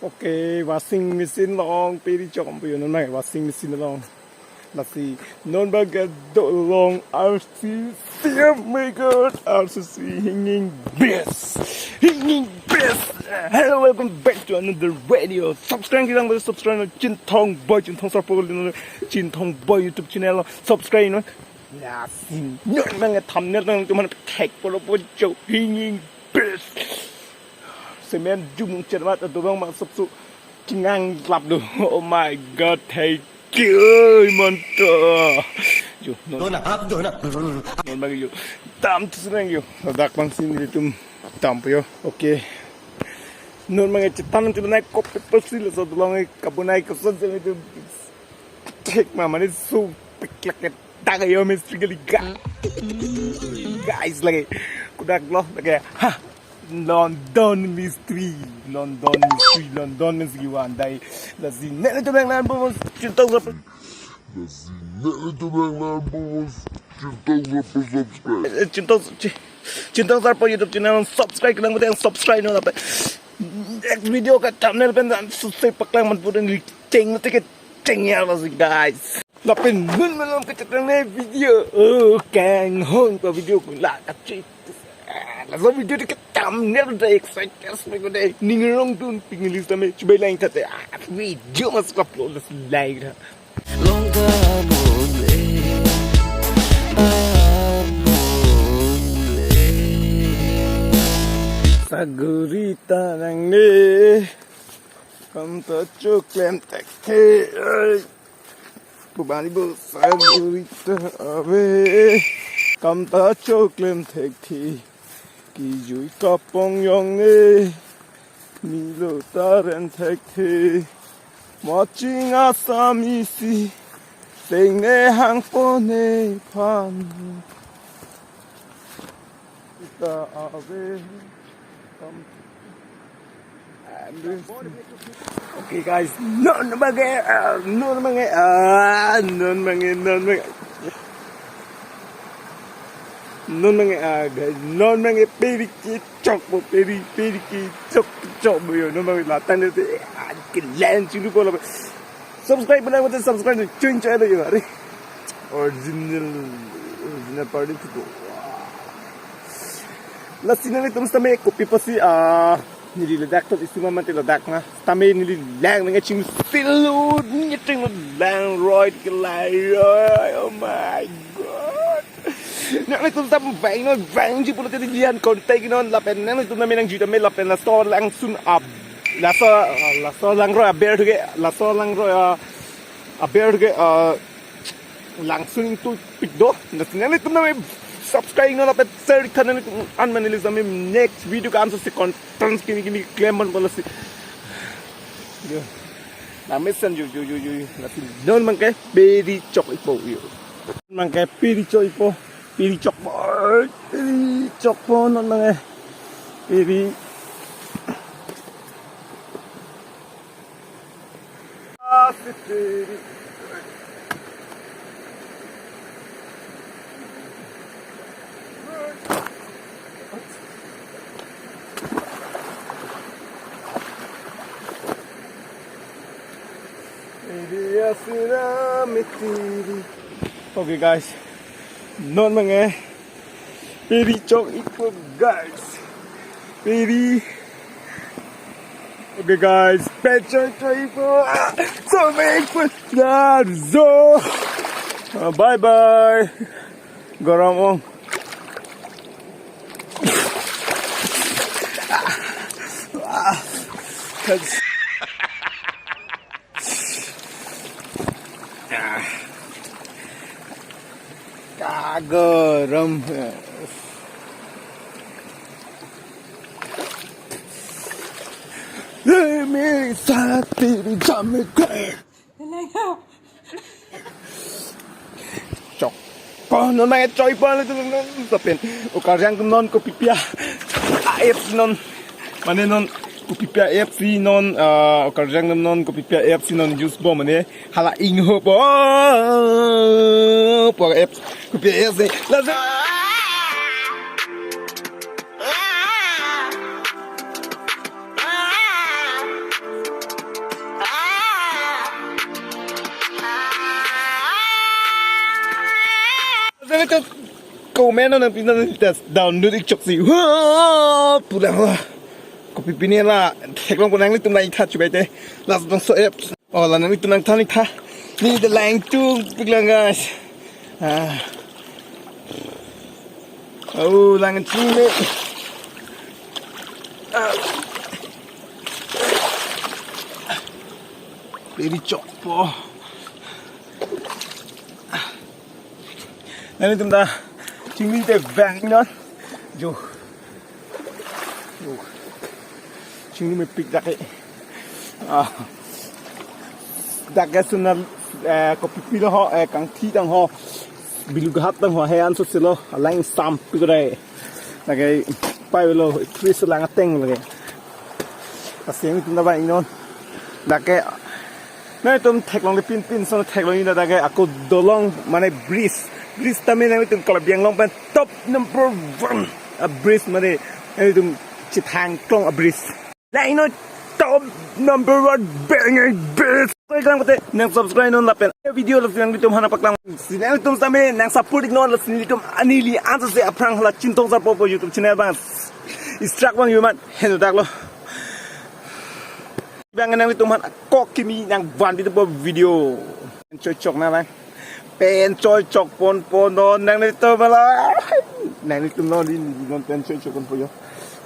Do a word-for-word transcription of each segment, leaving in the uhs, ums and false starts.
Okay, washing machine along peri chok pu yo, non abang washing machine along. Lasi non abang kedo along R C C, oh my God, R C C hinging best, hinging best. Hello, welcome back to another video. Subscribe, kita subscribe Chinthong Boy, Chinthong Sarpo, Chinthong Boy YouTube channel. Subscribe, no? Lasi non abang thumbnail nangtum aphan thekpo lo po jo, hinging best. Cement jumung chermat adobang ma sopso kingang lap do. Oh my God, thank you, Monto. Jo, non, dona, hap, dona. Non abang jo. Dam tu senang jo. Ladak abang si nelitum dampo yo. Okay. Non abang chetan tu nai kopi pasi lo so dolong kabonai koson se nelitum. Thek ma mane su piklak ke tak yo mistri kali ga. Guys, lake kodak lo lake. Ha. London Mystery, London Mystery, London Mystery wan dai. Lasi nelitum abang nang bos Chinthong Sarpo. Lasi nelitum abang nang bos Chinthong Sarpo subscribe. Eh, Chinthong, Chi-, Chinthong Sarpo YouTube channel subscribe, kena butang subscribe non lapen next video ka thumbnail pen dan susai paklang man pudun cheng te ke cheng ya lasi guys. Lapen non malom kechetang ne video. Oh, kanghon pa video ko la kachit. Ah, laso video di ke thumbnail da excited me ko de. Ning rong dun pinglis tame chubai lang tate. Ah, video mas upload lasi like tha. Longga amun e, amun e. Saguri ta nangne, kam ta choklem thekthe. Ai. Pu bani bo saguri ta ave, kam ta choklem thekthe. Kijui kapong yong ne, milo ta ren thekthe. Maching asam isi, seng ne hangpo nephan. Ta ave. Okay guys, non abang ke, ah, non abang ke, ah, non abang ke, non abang ke. Non abang ke, ah, guys, non abang ke peri kechokpo, peri, peri kechok, chokpo yo, non abang ke latan te, ah, kelen chulu po la. Subscribe pon nang mate subscribe chun chai lo yo, are. Original, original party tu. Lasi nanglitum sitame kopi pasi, ah, neli ladak to isu ma mate ladak na. Sitame neli lang nang ching silu, neli ching lang roi ke lai roi. Oh my God. Nanglitum sitame vang non vangji pulote neli an contact non lapen nanglitum sitame nangji tame lapen laso langsun ab. Laso, ah, laso langroi aber ke, laso langroi, ah, aber ke, ah, langsun tu pik do. Lasi nanglitum sitame subscribe non lapen share tha nanglitum an mane lasi neli next video ka anso si content kimi kimi klem pon pon lasi. Yo. Name sen yo, yo, yo, yo, yo. Lasi non abang ke peri chok-ikpo yo. Abang ke peri chok-ikpo, peri chokpo, peri chokpo non abang ke. Peri. Ah, si peri. Okay guys, non abang ke peri chok-ikpo guys. Peri. Okay guys, peri chok-ikpo. Ah, so big pun. Ya, so. Ah, bye bye. Garam ong. Ah, ah. Kagaram. Meri sati jam kre. Chok. Ko non abang ke chok-ikpo le tu non sapen. O karjang tu non kopi pia. A F non. Mane non kopi pia A F si non, ah, o karjang tu non kopi pia A F si non use po mane hala ingho po. Po A F kopi pia A F si. Langsung. Oh man, nang pina tas down dun ik chok si. Wah, pulang wah. Kopi pini la theklong ko nanglitum nangtha chubai te. Last bang so ep. Oh, la nanglitum nangtha nangtha. Neli ta lang tung pik lang, guys. Ah. Oh, lang chini. Ah. Very chokpo. Nanglitum ta chingni te vangnon. Jo. Jo. Chingni mepik dak ke. Ah. Dak ke suna, eh, kopi pilo ho, eh, kangthi tang ho. Bilughat tang ho, he anso silo, alang sam pikore. Dak ke pai lo, tris lang ateng lake. Aseng tum ta vangnon. Dak ke nangtum theklongle pinpin, so theklong ina dak ke ako dolong mane bridge. Bridge tame nangtum Karbi Anglong pen top number one a bridge mane nangtum chethang klong a bridge. Nang ino top number one bang bridge. Koi klang pate nang subscribe non lapen video lo nangtum hana paklang. Si nangtum tame nang support non la si nelitum anili ansa se aphrang hala Chintong Sarpo po YouTube channel bang. Istrak bang yuman heno dak lo. Bang nangtum han kok kimi nang van video po video. Choi chok na bang. Pen choi chok pon pon non nanglitum bala. Nanglitum non di di non pen choi chok pon po yo.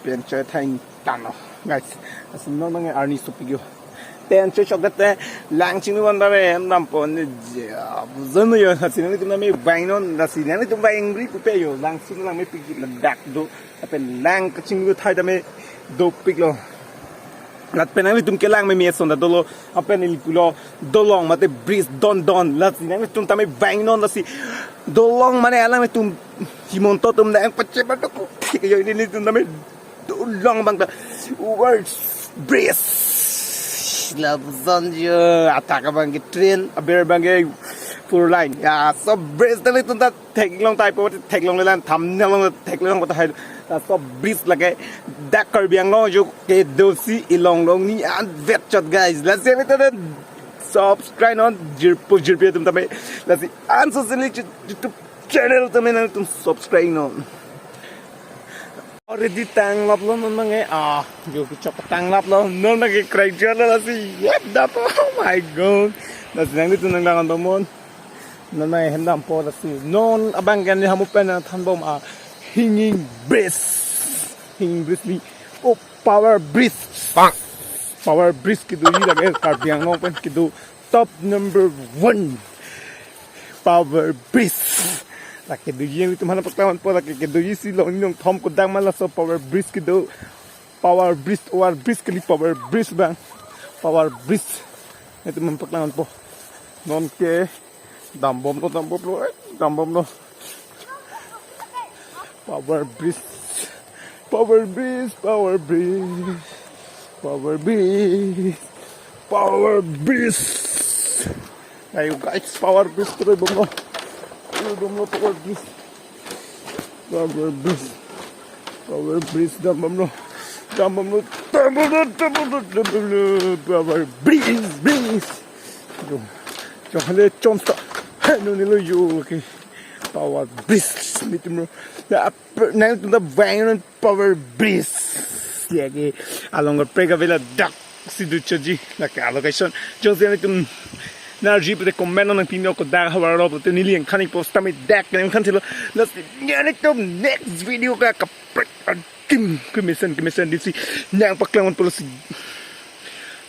Pen choi thai tano. Guys, asin non nang arni supik yo. Pen choi chok date lang chingni van bare hem dam pon ni je. Zon yo asin nanglitum name vangnon, asin nanglitum vang ri pupe yo. Lang ching lang mepik dak do. Apen lang kachinglu thai tame dopik lo. Lapen nanglitum kelang meme ason ta dolo. Apen ili pulo dolong mate bridge don don. Lasi nanglitum tame vangnon lasi. Dolong mane alanglitum Himanta atum nang pache ba dok. Yo nelitum tame dolong bang ta. Over bridge. Lapuson yo athak abang ke train, aber abang ke four line. Ya, so bridge tame tum ta theklong taipo, theklongle lang, thumbnail along theklong ta hai. Laso bridge lake dak Karbi Anglong jo kedo si ilong long ni an vet chot, guys. Lasi ami ta subscribe non jirpo jirpi atum tame. Lasi anso sini YouTube channel tame nangtum subscribe non. Already tanglap lo non mange, ah, jo kechok tanglap lo non mange krai jala lasi. Yep, dap. Oh my God. Lasi nangtum nang dangan domon. Non nang hem dampo lasi. Non abang ke neli hamu pen nangthan bom a hanging bridge. Hanging bridge ni. Oh, power bridge. Power bridge kedoji lake Karbi Anglong pen kedo top number one. Power bridge. Lake doji nangtum hana paklang po lake kedoji si long nong thom kodang ma laso power bridge kedo. Power bridge, over bridge kali power bridge bang. Power bridge. Nangtum hana paklang po. Non ke dambom lo, dambom lo, eh, dambom lo. Power bridge. Power bridge, power bridge. Power bridge. Power bridge. Ayo guys, power bridge terus bomlo. Terus bomlo power bridge. Power bridge. Power bridge dambomlo. Dambomlo. Dambomlo. Dambomlo. Dambomlo. Power bridge. Bridge. Yo. Yo hale chonsta. Hanu nilo yo ke. Power bridge. Mitum lo. Ya nangtum ta vangnon power bridge. Ya ke along prega vela dak. Si do choji, lake a location. Jongsi nangtum nangji pute comment nangpinlo kodak havar lo pute neli nangkhan ik post tame dak nangkhan thelo. Lasi nangtum next video ka kaprek adim kemesen kemesen disi nang paklang pon po lasi.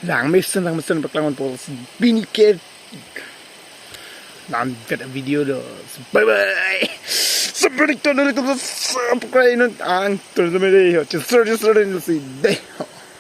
Lang mesen lang mesen paklang pon po lasi. Pini ke nang get a video do. Bye bye. Seperti itu dulu tuh subscribe non ang terus sama deh. Cheser cheser deh si deh.